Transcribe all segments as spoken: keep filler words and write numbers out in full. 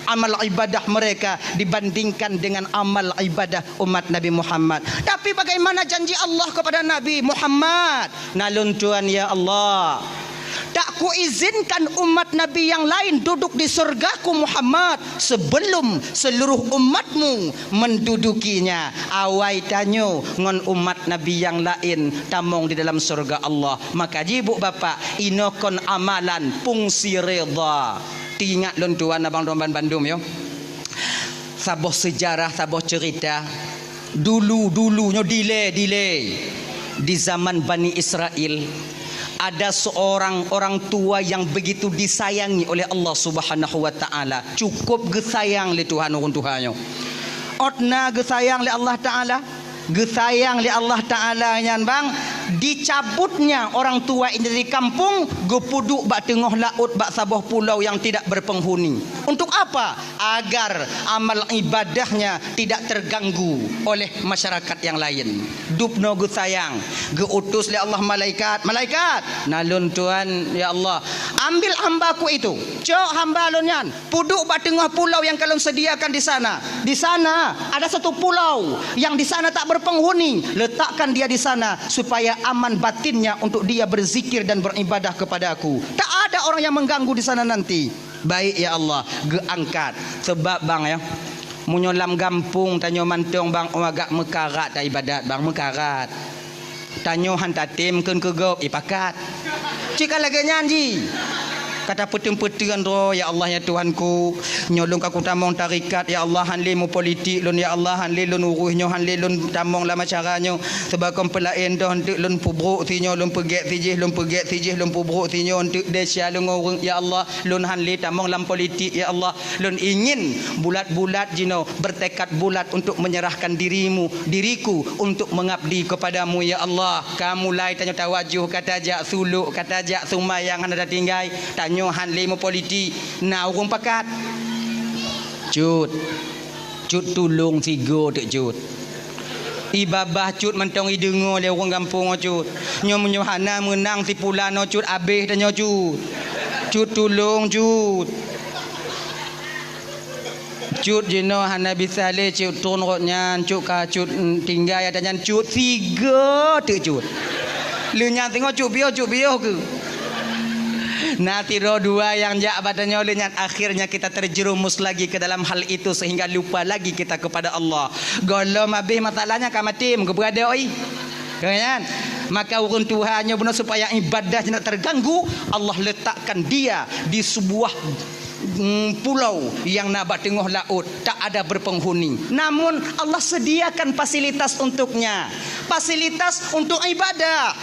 amal ibadah mereka dibandingkan dengan amal ibadah umat Nabi Muhammad. Tapi bagaimana janji Allah kepada Nabi Muhammad? Na lôn tuan, ya Allah, tak kuizinkan umat Nabi yang lain duduk di surgaku Muhammad sebelum seluruh umatmu mendudukinya. Awai tanyoe ngon umat Nabi yang lain tamong di dalam surga Allah. Maka jibuk bapak, inoe kon amalan fungsi ridha. Teuingat lôn tuan abang doman bandum yo. Saboh sejarah, saboh cerita. Dulu-dulu nyoe dilée, dilée. Di zaman Bani Israel, ada seorang orang tua yang begitu disayangi oleh Allah Subhanahu wa Taala. Cukup geusayang lé Tuhan ureuëng tuha nyoe. Ôt na geusayang lé Allah Taala, geusayang lé Allah Taala nyan bang, dicabutnya orang tua ini dari kampung, geupeuduek bak teungoh laôt bak saboh pulau yang tidak berpenghuni. Untuk apa? Agar amal ibadahnya tidak terganggu oleh masyarakat yang lain. Dubnoe geusayang, geuutus lé Allah malaikat, "Malaikat, na lôn tuan, ya Allah, ambil hamba-Ku itu, cok hamba lôn nyan, peuduek bak teungoh pulau yang ka lôn sediakan di sana. Di sana ada satu pulau yang di sana tak berpenghuni, letakkan dia di sana supaya aman batinnya untuk dia berzikir dan beribadah kepada-Ku. Tak ada orang yang mengganggu di sana nanti." Baik, ya Allah, geuangkat. Sebab bang ya, meunyoe lam gampông tanyoe mantong bang, oh, agak meukarat dah ibadat bang, meukarat. Tanyoe han tatem kheun keu gob, ipakat. Cit ka lagée nyan jih. Ka tapeuteun-peuteun droe, ya Allah, ya Tuhanku, nyoe lôn ka kutamong tarekat, ya Allah, han lé meupolitik lôn, ya Allah, han lé lôn urus nyoe, han lé lôn tamong lam acara nyoe. Sebab kon peulaén doh, eunteuk lôn peubrok sinyoe, lôn peugét sijih, lôn peugét sijih, lôn peubrok sinyoe, eunteuk desya lôn ngon ureuëng, ya Allah. Lôn han lé tamong lam politik, ya Allah. Lôn ingin bulat-bulat jinoe, bertekad bulat untuk menyerahkan dirimu, diriku untuk mengabdi kepada-Mu, ya Allah. Ka mulai tanyoe tawajoh, ka tajak suluk, ka tajak seumayang hana tatinggai. Tanyoe han lé meupolitik, na ureuëng pakat. Cut. Cut tulông sigoe teuk Cut. Ibabah Cut mantong ideungoe lé ureuëng gampông nyoe Cut. Nyoe meunyoe hana meunang si pulan nyoe Cut, abéh tanyoe Cut. Cut tulông Cut. Cut jinoe hana bisa lé Cut tron rot nyan, Cut ka Cut, mm, tinggai ata nyan Cut sigoe teuk Cut. Lheueh nyan teungoh Cut piôh, Cut piôh keuh. Na sidroe dua nyang jak bak tanyoe lheueh nyan, akhirnya kita terjerumus lagi ke dalam hal itu sehingga lupa lagi kita kepada Allah. Gohlom abéh masalahnya ka maté, meugeubeuradoi. Kan? Maka ureuëng tuha nyoe bunoe supaya ibadah tidak terganggu, Allah letakkan dia di sebuah, mm, pulau yang na bak teungoh laôt, tak ada berpenghuni. Namun Allah sediakan fasilitas untuknya, fasilitas untuk ibadah.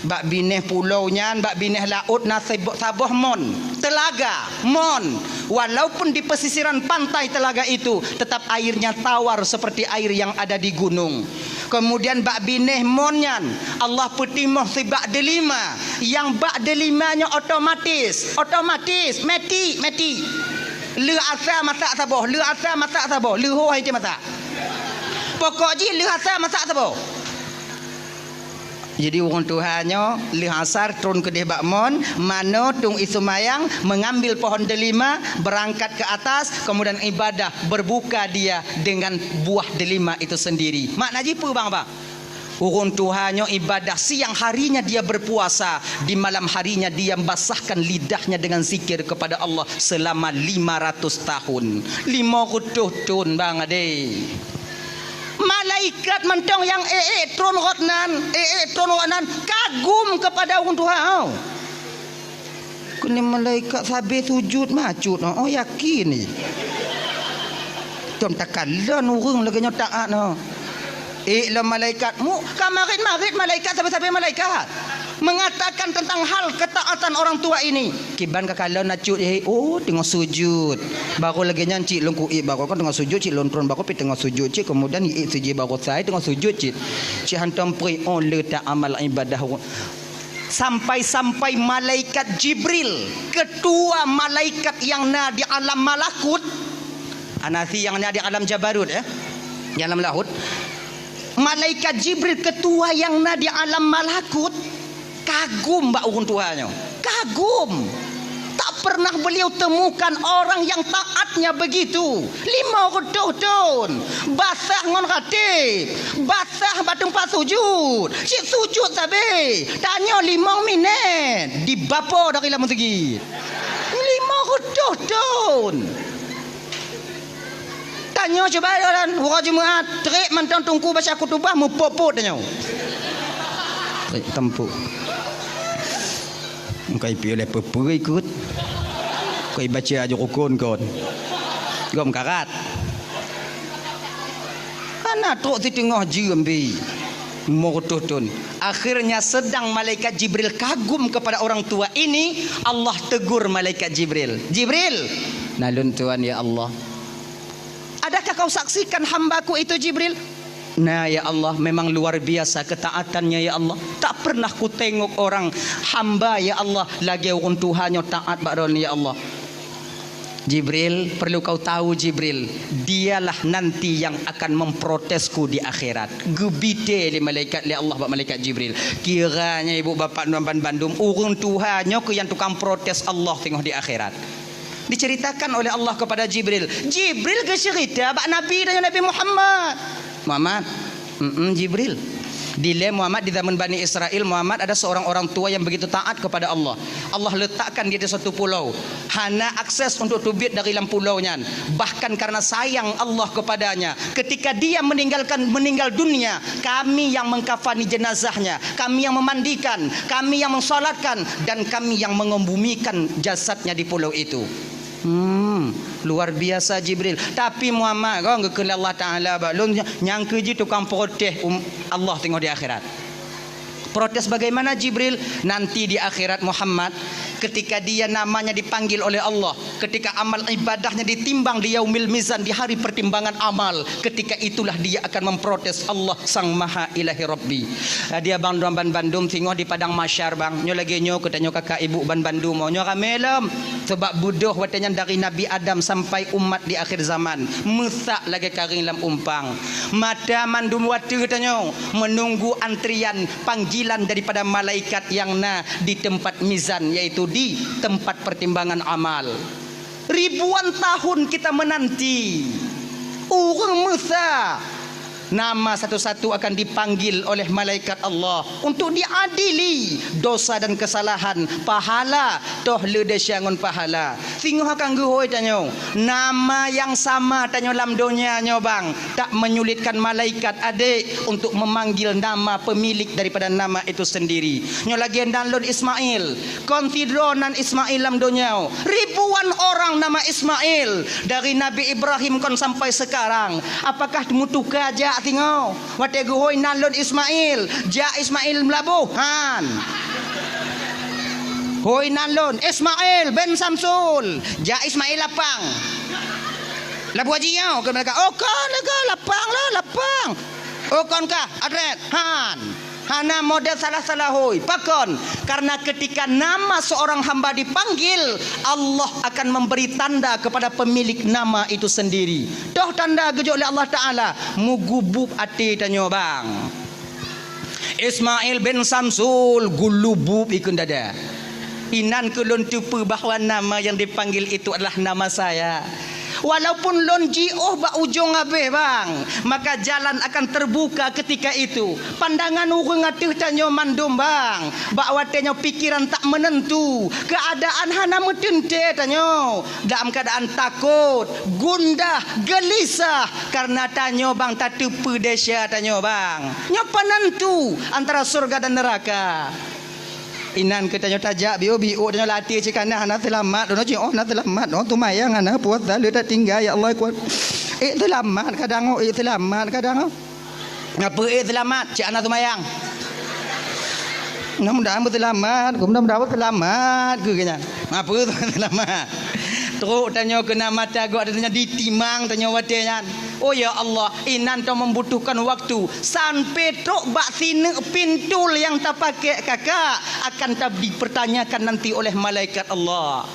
Bak binéh pulau nyan, bak binéh laôt na sebo-, saboh mon, telaga, mon. Walaupun di pesisiran pantai telaga itu, tetap airnya tawar seperti air yang ada di gunung. Kemudian bak binéh mon nyan, Allah peutimoh sibak delima. Nyang bak delima nyoe otomatis, otomatis, meti, meti. Lheueh asa masak saboh, lheueh asa masak saboh, lheueh ho hai masak. Pokok jih lheueh asa masak saboh. Jadi ureuëng tuha nyoe lheueh asar tron keudeh bak mon, manoe tueng ie seumayang, mengambil pohon delima, berangkat ke atas, kemudian ibadah, berbuka dia dengan buah delima itu sendiri. Makna jih peue bang, bang? Ureuëng tuha nyoe ibadah, siang harinya dia berpuasa, di malam harinya dia basahkan lidahnya dengan zikir kepada Allah selama lima ratus tahun. Lima reutôh thon bang adé. Malaikat mantong nyang ék-ék tron rot nan, ék-ék tron rot nan kagum kepada ureuëng tuha nyoe. Keuneuk malaikat sabe sujud mah Cut, oh, yakin ni. Tom takalon ureuëng lagée nyoe taát nyoe. Ék lom malaikat, mu ka marit-marit malaikat sabe-sabe malaikat. Mengatakan tentang hal ketaatan orang tua ini. Kiban ka kalon na Cut, eh, oh, teungoh sujud. Baru lagée nyan cit lôn kuék, baru kan teungoh sujud cit lôn tron, baru pi teungoh sujud cit, kemudian iék sijih baru sai teungoh sujud cit. Cit hantom pri, oh, le ta amal ibadah. Sampai-sampai malaikat Jibril, ketua malaikat yang na di alam malakut, anasi yang na di alam jabarut, ya, di alam lahut, malaikat Jibril, ketua yang na di alam malakut, kagum bak ureuëng tuha nyoe. Kagum. Tak pernah beliau temukan orang yang taatnya begitu. Lima reutôh thon. Basah ngon rateb. Basah bak teumpat sujud. Cit sujud sabe. Tanyoe limong minét. Dibapo dari lam meuseujid. Lima reutôh thon. Tanyoe cuba jalan, uroe Jumat, trép mantong teungku baca khutubah, meupot-pot tanyoe. Trép tampok. Engkai piôh lé peue-peue ikot. Engkai baca aju rukun kon. Gom karat. Hana trok siteungoh jeuem bi. Lima reutôh thon. Akhirnya sedang malaikat Jibril kagum kepada orang tua ini, Allah tegur malaikat Jibril. "Jibril, na lôn tuan ya Allah." "Adakah kau saksikan hamba-Ku itu, Jibril?" "Na, ya Allah, memang luar biasa ketaatannya, ya Allah. Tak pernah kutengok orang hamba, ya Allah, lagée ureuëng tuha nyoe taat bak droeneuh, ya Allah." "Jibril, perlu kau tahu, Jibril, dialah nanti yang akan memprotesku di akhirat." Geubite lé malaikat, lé Allah bak malaikat Jibril. Kiranya ibu bapak nuan ban bandum, ureuëng tuha nyoe keuh nyang tukang protes Allah teungoh di akhirat. Diceritakan oleh Allah kepada Jibril. Jibril geucerita bak Nabi dan Nabi Muhammad. "Muhammad, mm Jibril. Dilée Muhammad di zaman Bani Israel, Muhammad ada seorang orang tua yang begitu taat kepada Allah. Allah letakkan dia di satu pulau. Hana akses untuk teubiet dari lam pulau nyan. Bahkan karena sayang Allah kepadanya, ketika dia meninggalkan, meninggal dunia, kami yang mengkafani jenazahnya, kami yang memandikan, kami yang mensalatkan, dan kami yang mengembumikan jasadnya di pulau itu." Hmm, luar biasa Jibril. Tapi Muhammad, kon geukheun Allah Taala bak lôn, nyang keuji tukang protes um, Allah teungoh di akhirat. Protes bagaimana Jibril? Nanti di akhirat Muhammad, ketika dia namanya dipanggil oleh Allah, ketika amal ibadahnya ditimbang di yaumil mizan, di hari pertimbangan amal, ketika itulah dia akan memprotes Allah Sang Maha Ilahi Rabbi. Hadiah bang dua ban bandum singoh di padang mahsyar bang. Nyoe lagée nyoe keu tanyoe kakak ibu ban bandum. Nyoe ramé lom. Sebab beudôh watée nyan dari Nabi Adam sampai umat di akhir zaman. Meusak lagée karing lam umpang. Mata mandum watée tanyoe menunggu antrian panggilan daripada malaikat yang na di tempat mizan, yaitu di tempat pertimbangan amal. Ribuan tahun kita menanti. Ureuëng meusa nama satu-satu akan dipanggil oleh malaikat Allah untuk diadili dosa dan kesalahan, pahala, toh le desya ngon pahala. Singoh akan geuhôi tanyoe, nama yang sama tanyoe lam donya nyoe bang, tak menyulitkan malaikat adek untuk memanggil nama pemilik daripada nama itu sendiri. Nyoe lagée nan lôn Ismail, kon sidroe nan Ismail lam donya. Ribuan orang nama Ismail dari Nabi Ibrahim kon sampai sekarang. Apakah meutuka jak singoh? Watée geuhôi nan lôn Ismail, jak Ismail Meulaboh, han. Hôi nan lôn Ismail bin Samsul, jak Ismail Lapang. Labu Haji nyoe keu mereka. Oh kon lagée lapang lah, lapang. Oh kon kah, adret, han. Hana model salah-salah hôi. Pakon? Karena ketika nama seorang hamba dipanggil, Allah akan memberi tanda kepada pemilik nama itu sendiri. Toh tanda geujok lé Allah Taala, mugubub até tanyoe bang. Ismail bin Samsul gulubub ikun dada. Inan keu lôn teupeue bahwa nama yang dipanggil itu adalah nama saya. Walaupun lôn jiôh bak ujong abéh bang, maka jalan akan terbuka ketika itu. Pandangan ureuëng ateueh tanyoe mandum bang, bak watée nyoe pikiran tak menentu, keadaan hana meuteuntée tanyoe, dalam keadaan takot, gundah, gelisah, karena tanyoe bang tateupeue desya tanyoe bang. Nyoe penentu antara surga dan neraka. Inan keu tanyoe tajak biôh-biôh tanyoe latih cit kana hana seulamat, droeneuh cit oh hana seulamat, oh teumayang hana puasa le tatinggai ya Allah kuat. Eh seulamat kadang oh, eh seulamat kadang oh. Ngapa eh seulamat cit hana teumayang. Mudah-mudahan beuseulamat, mudah-mudahan beuseulamat keu keunan. Ngapa seulamat. Trok tanyoe keunan mata gok tanyoe ditimang tanyoe watée nyan. Oh ya Allah, inan tanyoe membutuhkan waktu sampai trok bak sineuk pintul nyang tapakék kakak akan ta dipertanyakan nanti oleh malaikat Allah.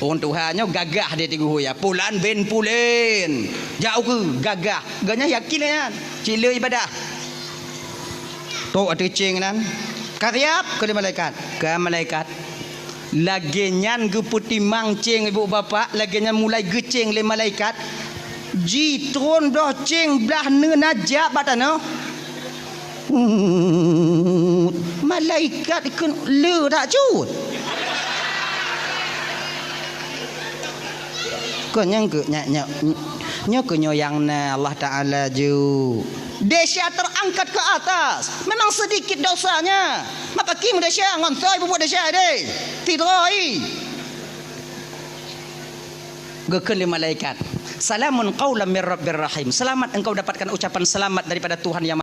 Ureuëng tuha nyoe gagah dia tigu huya. Pulan bin Pulen. Jak ukeue gagah. Ganya yakin nyan. Cile ibadah. Tok ateueh ceng nan. Ka siap keu malaikat. Ka malaikat. Lagée nyan geupeutimang céng ibu bapak, lagée nyan mulai geucéng lé malaikat. Jitron bloh céng blah neuna jak bak tanoh. Hut. Malaikat ikheun le dak cut. Kon nyang keu, nya, nya, nyoe keu nyoe nyang na Allah Taala ju. Desya terangkat ke atas. Memang sedikit dosanya. Maka kim desya ngon soe bubuet desya deh. Tidroi. Geukheun lé malaikat, "Salamun qaulam mir rabbir rahim." Selamat engkau dapatkan ucapan selamat daripada Tuhan yang